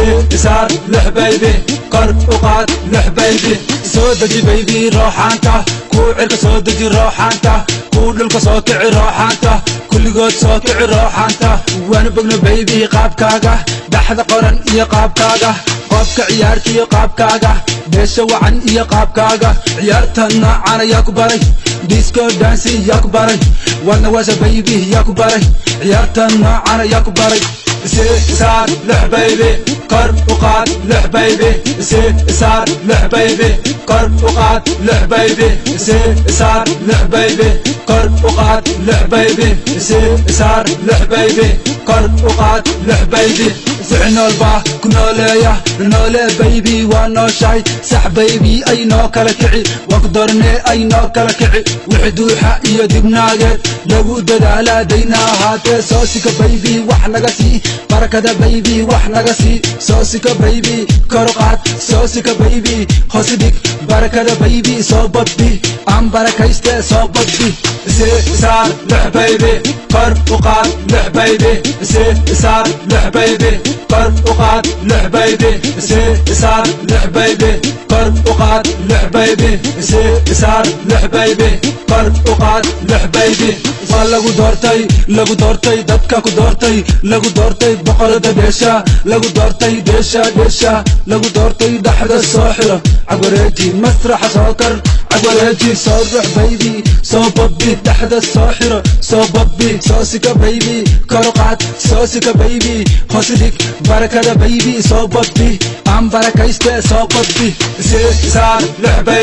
Saar lix baby, kor u qaad lix baby. Soo deji baby rooxaanta, kuu cirka soo deji rooxaanta, kuu dhulka soo kici rooxaanta, kulligood soo kici rooxaanta. Waanu bogno baby qaabkaaga, dhaxda qoran iyo qaabkaaga, qoobka ciyaarta iyo qaabkaaga, beesha wacan iyo qaabkaaga. Ciyaarta noocan ayaa ku baray, disco dance yaa ku baray, wadna waasha baby yaa ku baray. Ciyaarta noocan ayaa ku baray. Saar lix baby, kor u qaad lix baby. Saar lix baby, kor u qaad lix baby. Saar lix baby, kor u qaad lix baby. Saar lix baby, kor u qaad lix baby. Wixii nool baa ku nooleeya, noole baby waa nooshahay. Sax baby ay noo kala kici, waa ku doornee ay noo kala kici. Wixii duuxa iyo dibnaageed lagu dadaalaa dayna ahaatee. Soo sika baby wax naga sii, barakada baby wax naga sii. Soo sika baby kor u qaad, soo sika baby hoos dhig, barakada baby soo badbi, aan barakayste soo badbi. Saar lix baby, kor u qaad lix baby. Saar lix baby, kor u qaad lix baby. Saar lix baby, kor u qaad lix baby. Saar lix baby, kor u qaad lix baby. Waa lagu doortay, lagu doortay, dadka ku doortay, lagu doortay boqorada dheesha, lagu doortay dheesha dheesha, lagu doortay. Dhaxda soo xiro, cagwareeji, masraxa soo kar, cagwareeji, soo rux baby, soo babbi. Dhaxda soo xiro, soo babbi, soo sika baby, kor u qaad, soo sika baby, hoos dhig, barakada baby soo babbi, aan barakayste soo babbi. Saar lix baby.